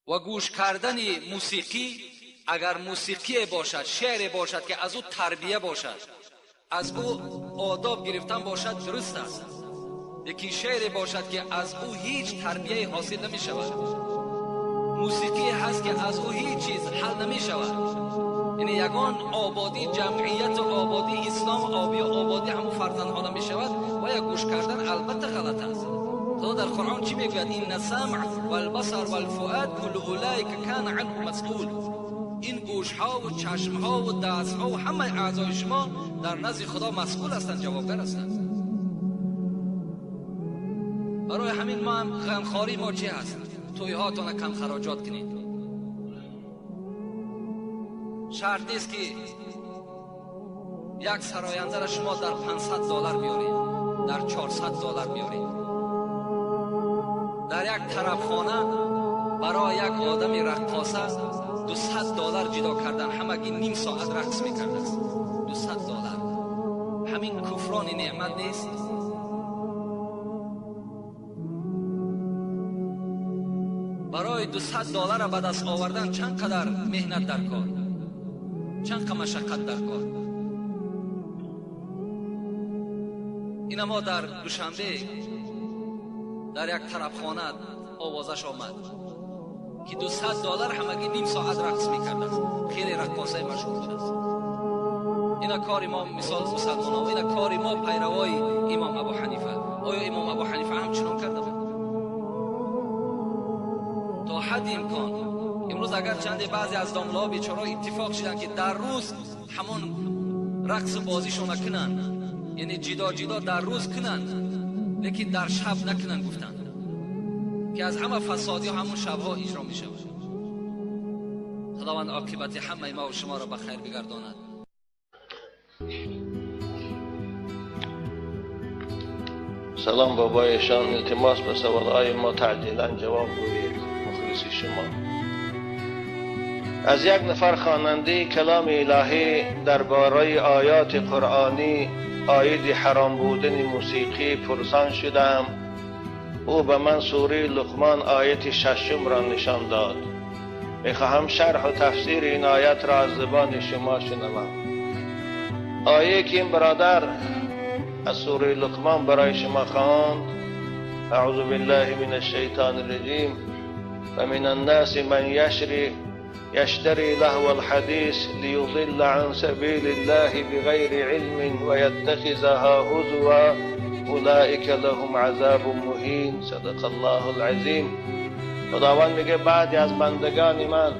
و گوش کردن موسیقی، اگر موسیقی باشد، شعر باشد که از او تربیه باشد، از او آداب گرفتن باشد، درست است. یکی شعر باشد که از او هیچ تربیه حاصل نمی شود، موسیقی هست که از او هیچ چیز حل نمی شود، یعنی یگان آبادی جمعیت، آبادی اسلام، آبادی همون فرزندها نمی شود. و یا گوش کردن البته غلط است. خدا در قرآن چی میگوید؟ این السمع والبصر والفؤاد کل اولئک کان عنه مسئول. این گوش ها و چشم ها و دست ها و همه اعضای شما در نزد خدا مسئول هستند، جوابگر هستند. برای همین ما هم غمخواری ما چی هست؟ توی هاتون کم خراجات کنید. شرط نیست که یک سراینده را شما در $500 بیارید، در $400 بیارید. در یک طرفخانه برای یک آدم رقاصه $200 جدا کردن، همگی نیم ساعت رقص میکرده است. $200 همین کفران نعمت نیست؟ برای $200 به دست آوردن چند قدر مهنت در کار، چند قدر مشقت در کار. اینا ما در دوشنبه در یک طرفخانه آوازش آمد که $200 همگی نیم ساعت رقص میکرد است. خیلی رقاصه مشهور بود است. اینا کار ما مثال مسلمان ها، اینا کار ما پیروای امام ابو حنیفه. آیا امام ابو حنیفه همچنان کرده بود؟ تا حد امکان. امروز اگر چند بعضی از داملاها بیچاره اتفاق شدن که در روز همون رقص بازیشون کنن، یعنی جدا جدا در روز کنن لیکن در شب نکنن، گفتن که از همه فسادی همون شبها اجرا می شود. خداوند عاقبت همه ما و شما را به خیر بگرداند. سلام بابایشان، التماس به سوالهای ما تعجیلا جواب گویید. مخلص شما. از یک نفر خواننده کلام الهی درباره آیات قرآنی عاید حرام بودن موسیقی پرسان شدم. او به من سوره لقمان آیت 6 را نشان داد. میخواهم شرح و تفسیر این آیت را از زبان شما شنوم. آیه که این برادر از سوره لقمان برای شما خواند، اعوذ بالله من الشیطان الرجیم و من الناس من یشتری لهو الحدیث لیضل عن سبیل الله بغیر علم و یتخذها هزوا اولئک لهم عذاب مهین. صدق الله العظیم. خداوند میگه بعدی از بندگان من،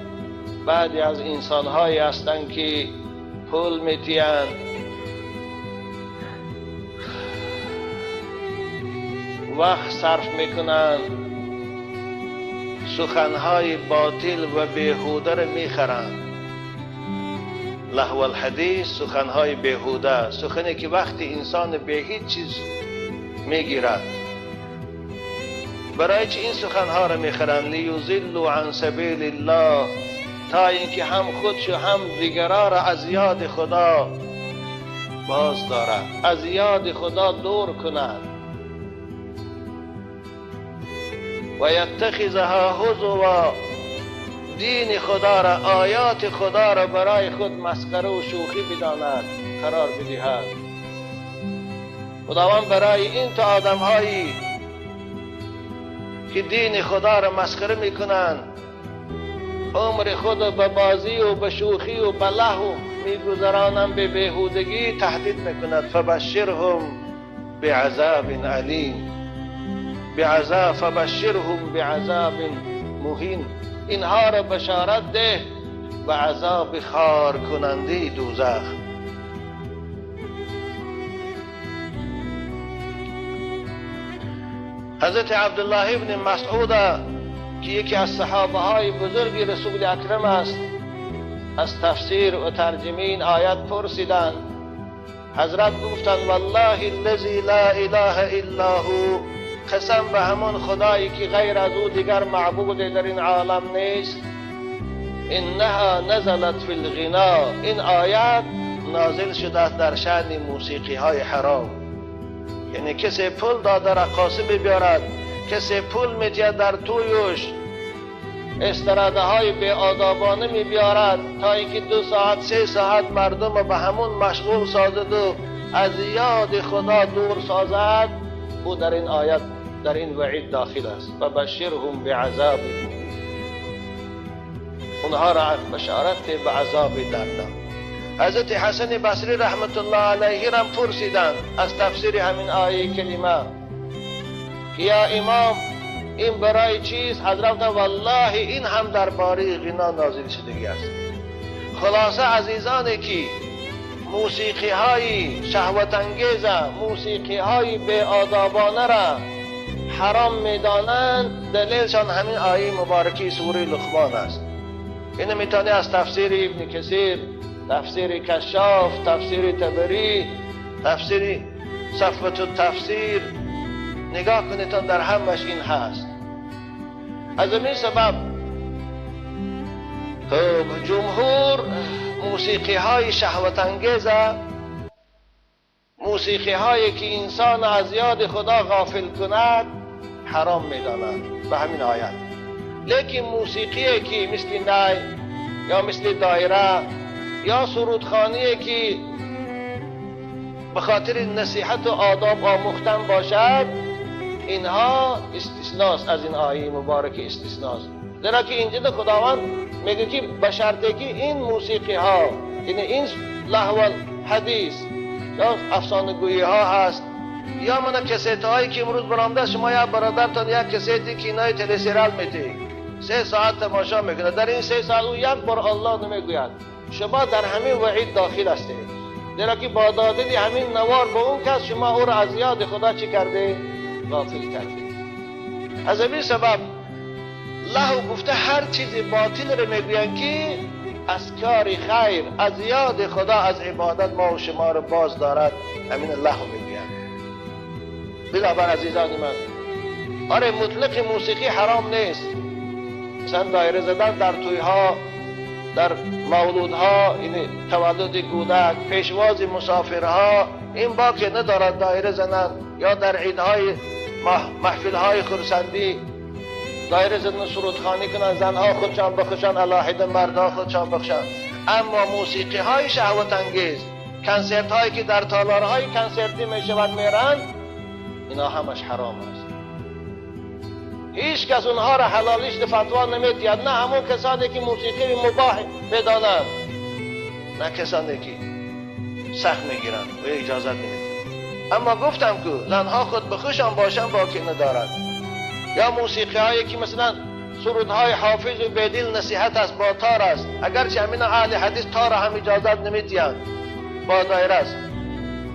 بعدی از انسانهایی هستند که پول میتیند، وقت صرف میکنند، سخنهای باطل و بیهوده را میخرند. لهو الحدیث، سخنهای بیهوده، سخنی که وقتی انسان به هیچ چیز میگیرد. برای چی این سخنها را میخرند؟ لیضلوا عن سبیل الله، تا اینکه هم خودش و هم دیگران را از یاد خدا باز دارد، از یاد خدا دور کند. و یتخذها هزوا، دین خدا را، آیات خدا را برای خود مسخره و شوخی بداند، قرار بدهد. خداوند برای این تا آدم هایی که دین خدا را مسخره میکنند، عمر خود به بازی و به شوخی و به لهو میگذرانند، به بیهودگی تهدید میکند. فبشرهم بعذاب علیم، بعذاب، فبشرهم بعذاب مهین. اینها را بشارت ده به عذاب خار کننده دوزخ. حضرت عبدالله ابن مسعود که یکی از صحابه های بزرگ رسول اکرم است، از تفسیر و ترجمه این آیت پرسیدند. حضرت گفتند والله الذی لا اله الا هو، قسم به همون خدایی که غیر از او دیگر معبود در این عالم نیست، انها نزلت فی الغنا، این آیت نازل شده در شأن موسیقی های حرام. یعنی کسی پول داده رقاصه بیارد، کسی پول میدید در تویش استراده های بی آدابانه می بیارد تا اینکه 2 ساعت 3 ساعت مردم به همون مشغول سازد و از یاد خدا دور سازد، او در این آیت در این وعید داخل است. و بشرهم بعذاب، اونها را بشارت به عذاب دردناک. حضرت حسن بصری رحمت الله علیه را پرسیدند از تفسیر همین آیه کریمه که یا امام این برای چیست؟ حضرت والله این هم درباره غنا نازل شدگی است. خلاصه عزیزانی که موسیقی های شهوت انگیز، موسیقی های بی آدابانه را حرام میدانند، دلیلشان همین آیه مبارکی سوره لقمان است. اینو میتونی از تفسیر ابن کثیر، تفسیر کشاف، تفسیر طبری، تفسیر صفوة التفسیر نگاه کنید، تا در همش این هست. از این سبب جمهور موسیقی های شهوت انگیز، موسیقی هایی که انسان از یاد خدا غافل کند حرام میدانند به همین آیت. لیکن موسیقی که مثل نی یا مثل دایره یا سرودخوانی که به خاطر نصیحت و آداب آموختن باشد، اینها استثناست از این آیه مبارک، استثناست. زیرا که اینجا خداوند میگه که به شرطی که این موسیقی ها، یعنی این لهو حدیث یا افسانه گویی ها هست، یا من کسیت هایی که امروز برآمده، شما یا برادرتان یک کسیتی که اینای تلسیرال میده 3 ساعت تماشا میکنه، در این 3 ساعت او یک بار الله نمیگوید، شما در همین وعید داخل هستید. زیرا که با دادن همین نوار به اون کس شما او را از یاد خدا چی کرده؟ غافل کرده. از همین سبب لهو گفته هر چیز باطل رو میگوین که از کار خیر، از یاد خدا، از عبادت ما و شما رو باز دارد، همین لهو میگوین. بنابر عزیزان من، آره مطلق موسیقی حرام نیست. مثلا دایره زدن در تویها، در مولودها، یعنی تولد کودک، پیشواز مسافرها، این باک ندارد دایره زنند، یا در عیدهای محفلهای خرسندی دایره زدن سرودخوانی کنند، زنها خودشان بخشند علاحده، مردها خودشان بخشند. اما موسیقی های شهوت انگیز، کنسرت هایی که در تالارهای کنسرتی می شود میرند، اینا همش حرام است. هیچ کس اونها را حلالیش فتوا نمیدید، نه همون کسانی که موسیقی مباح بدانند، نه کسانی که سخت میگیرند و اجازت نمیدن. اما گفتم که زنها خود به خوشان باشند باکی ندارند. یا موسیقی هایی که مثلا سرودهای حافظ و بیدل نصیحت است، با تار است، اگرچه همین اهل حدیث تار هم اجازت نمیدید، با دایره است،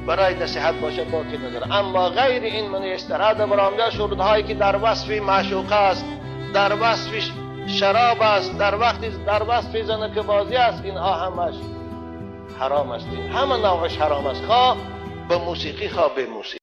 برای نصیحت باشه باکی نداره. اما غیر این من استراد برآمده سرودهایی که در وصف معشوقه است، در وصف شراب است، در وصف زنک بازی است، اینها همش حرام است. همه نوعش حرام است، خواه به موسیقی خواه به موسیقی.